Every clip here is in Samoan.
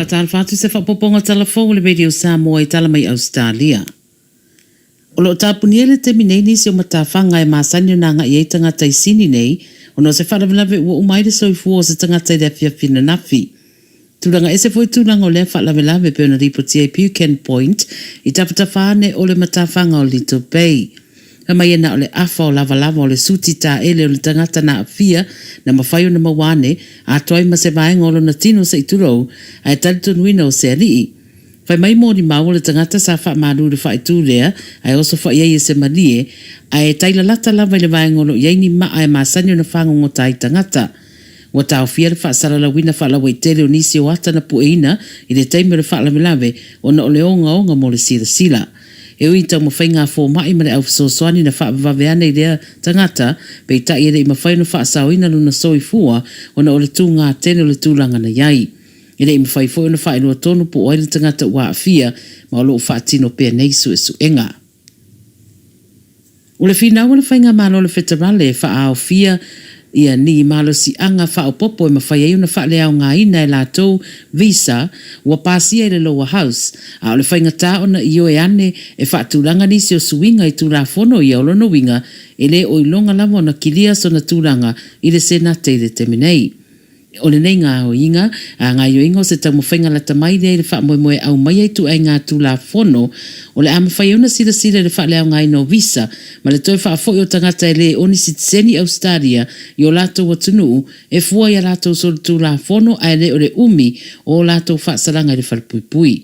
Faatalofa atu i se faaopoopoga tala fou a le Radio Samoa i tala mai Ausetalia. O lo o tapunia i le taimi nei nisi o matafaga e masani ona agai ai tagata i Sini nei ona o se faalavelave ua uma ai le soifua o se tagata i le afiafi ananafi. Tulaga ese foi tulaga o lea faalavelave pei ona lipotia i Buchan Point i tafatafa ane o le matafaga o Little Bay. Fai mai e na o le afa o lavalava o le suti taele o le tagata na aafia na mafai ona maua ane, atoa ai ma se vaega o lona tino se i tulou, ae talitonuina o se alii. Fai mai molimau o le tagata sa faamalu i le faaitu lea ae osofai ai e se malie, ae tailalata lava i le vaega o lo o i ai ni maa e masani ona fagogota ai tagata. Ua taofia le faasalalauina faalauaitele o nisi o ata na pueina i le taimi o le faalavelave ona o le ogaoga mo le silasila. E ui i taumafaiga a fomai ma le au fesoasoani na faavavave ane i lea tagata, peitai e le i mafai ona faasaoina lona soifua ona o le tūgā tele o le tulaga na i ai. E le i mafai foi ona faailoa tonu po o ai le tagata ua aafia ma o lo o faatino pea nei suesuega. O le finau a le Faigamalo a le Feterale e faaaofia ia ni malosiaga faaopoopo e mafai ai ona faaleaogaina e latou visa ua pasia i le Lower House, a o le faigata ona ioe ane e faatulaga nisi o suiga i Tulafono ia o lona uiga e le o iloga lava ona kilia sona tulaga i le Senate i le taimi nei. O lenei gaoiga, a gaoioiga o se taumafaiga lata mai lea i le faamoemoe e aumaia ituaiga Tulafono o le a mafai ai ona silasila i le faaleaogaina o visa ma le toe faafoi o tagata e le o ni sitiseni Ausetalia i o latou atunuu e fua i a latou solitulafono ae le o le umi o o latou faasalaga i le falepuipui.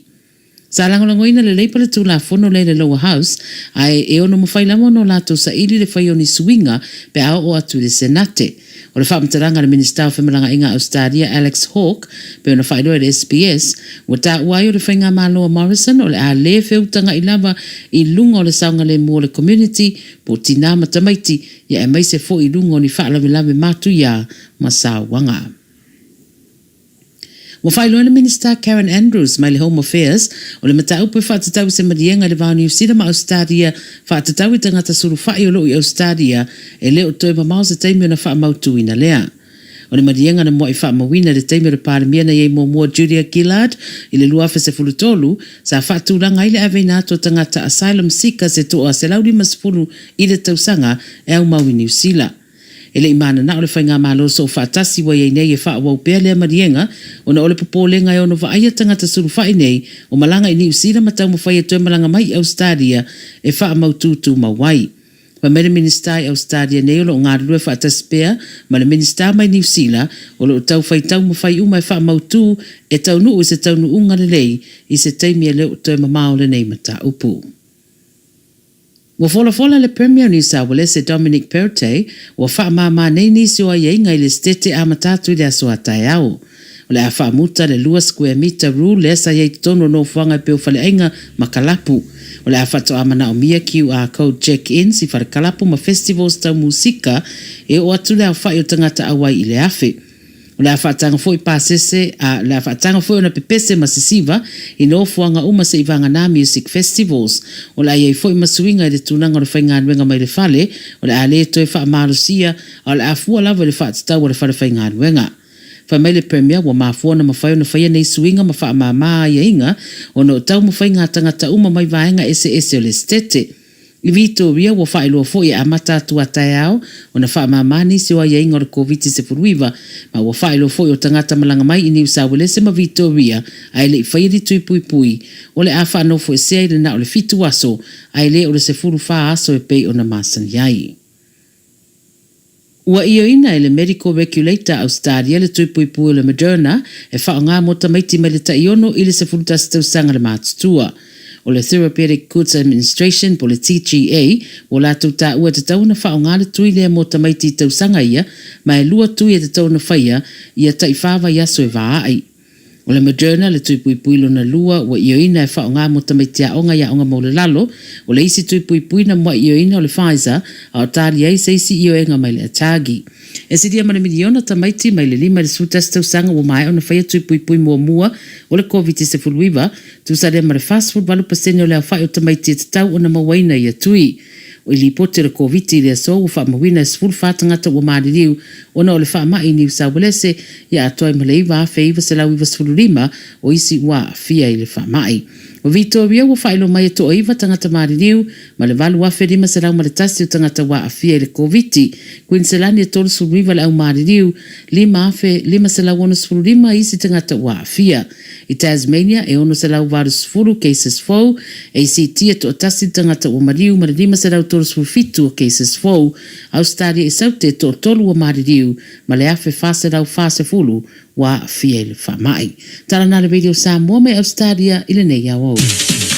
Sa lagolagoina lelei pa le Tulafono lea i le Lower House, ae e ono mafai lava ona o latou saili le fai o ni suiga pe a oo atu i le Senate. O le faamatalaga a le Minisita o Femalagaaiga a Ausetalia Alex Hawke, pei ona faailoa i le SBS, ua taua ai o le faigamalo a Morrison o le a le feutaga'i lava i luga o le saogalemu o le community po o tinā ma tamaiti, ia aemaise foi i luga o ni faalavelave matuia ma sauaga. Ua faailoa e le Minisita Karen Andrews mai le Home Affairs o le mataupu e faatatau i se maliega i le va o Niu Sila ma Ausetalia faatatau i tagata sulufai o lo o i Ausetalia e le o toe mamao se taimi ona faamautuina lea. O le maliega na mua'i faamauina i le taimi o le Palemia na i ai muamua Julia Gillard i le 2013 sa faatulaga ai le aveina atu o tagata asylum seekers e to'a 150 i le tausaga e aumau i Niu Sila. E le i mananao le Faigamalo Soofaatasi ua i ai nei e faaauau pea lea maliega ona o le popolega e ono vaaia tagata sulufai nei o malaga i Niu Sila ma taumafai e toe malaga mai i Ausetalia e faamautu tumau ai. Fai mai le Minisita i Ausetalia nei o lo o galulue faatasi pea ma le Minisita mai Niu Sila o lo o taufai taumafai uma e faamautu e taunuu i se taunuuga lelei i se taimi e le o toe mamao lenei mataupu. Ua folafola le Premier o New South Walese Dominic Perrottet ua faamama nei nisi o aiaiga i le Setete amata atu i le aso a taeao. O le a faamuta le lua square metre rule lea sa i ai i totonu o nofoaga e pei o faleaiga ma kalapu. O le a faatoa manaomia QR code check-ins i fale kalapu ma festivals tau musika e oo atu le aofai o tagata auai i le 1000. O le a faataga foi pasese, a, o le a faataga foi ona pepese ma sisiva i nofoaga uma seivagana music festivals. O le a i ai foi ma suiga i le tulaga o le faigaluega mai le fale, o le a le toe faamalosia, a o le a fua lava i le faatatau a le fale faigaluega. Fai mai le Premier ua mafua ona mafai ona faia nei suiga ma faamama aiaiga ona o taumafaiga a tagata uma mai vaega eseese o le Esetete. I Vitoria, ua faailoa foi e amata atu a taeao ona faamama nisi o aiaiga o le Koviti-19, ma ua faailoa foi o tagata malaga mai i Niu Sauelese ma Vitoria ae le i faia ni tui puipui, o le a faanofoesea i le na o le fitu aso, ae le o le 14 aso e pei ona masani ai. Ua ioeina e le Medical Regulator a Ausetalia le tui puipui o le Moderna e faaaoga mo tamaiti mai le tai-ono i le 11 tausaga le matutua. O le Therapeutic Goods Administration po o le TGA ua latou taua e tatau ona faaaoga le tui lea mo tamaiti i tausaga ia ma e lua tui e tatau ona faia ia tai-fa vaiaso e va ai. O le Moderna, le tui puipui lona lua, ua ioeina e faaaoga mo tamaiti aoga i aoga maualalo. O le isi tui puipui na muai ioeina o le Pfizer, a o tali ai se isi ioega mai le Atagi. E silia ma le miliona tamaiti mai le 5 i le 11 tausaga ua maea ona faia tui puipui muamua o le Koviti-19, tusa lea ma le 48 pasene o le aofai o tamaiti e tatau ona mauaina ia tui. O i lipoti o le Koviti i le aso ua faamauina e 14 tagata ua maliliu ona o le faamai i Niu Sauelese, ia atoa ai ma le 9,995 o isi ua aafia i le faamai. O Vitoria ua faailoa mai e toaiva tagata maliliu ma le 8,501 o tagata ua aafia i le Koviti. Kuiniselani e 39 le au maliliu, 5,565 isi tagata ua aafia. I Tasmania e 680 cases fou, ACT e toatasi le tagata ua maliu ma le 537 o cases fou. Ausetalia i Saute e toatolu ua maliliu ma le 1,440 ua aafia i le faamai. Tala na le Radio Samoa mai Ausetalia i lenei aoauli.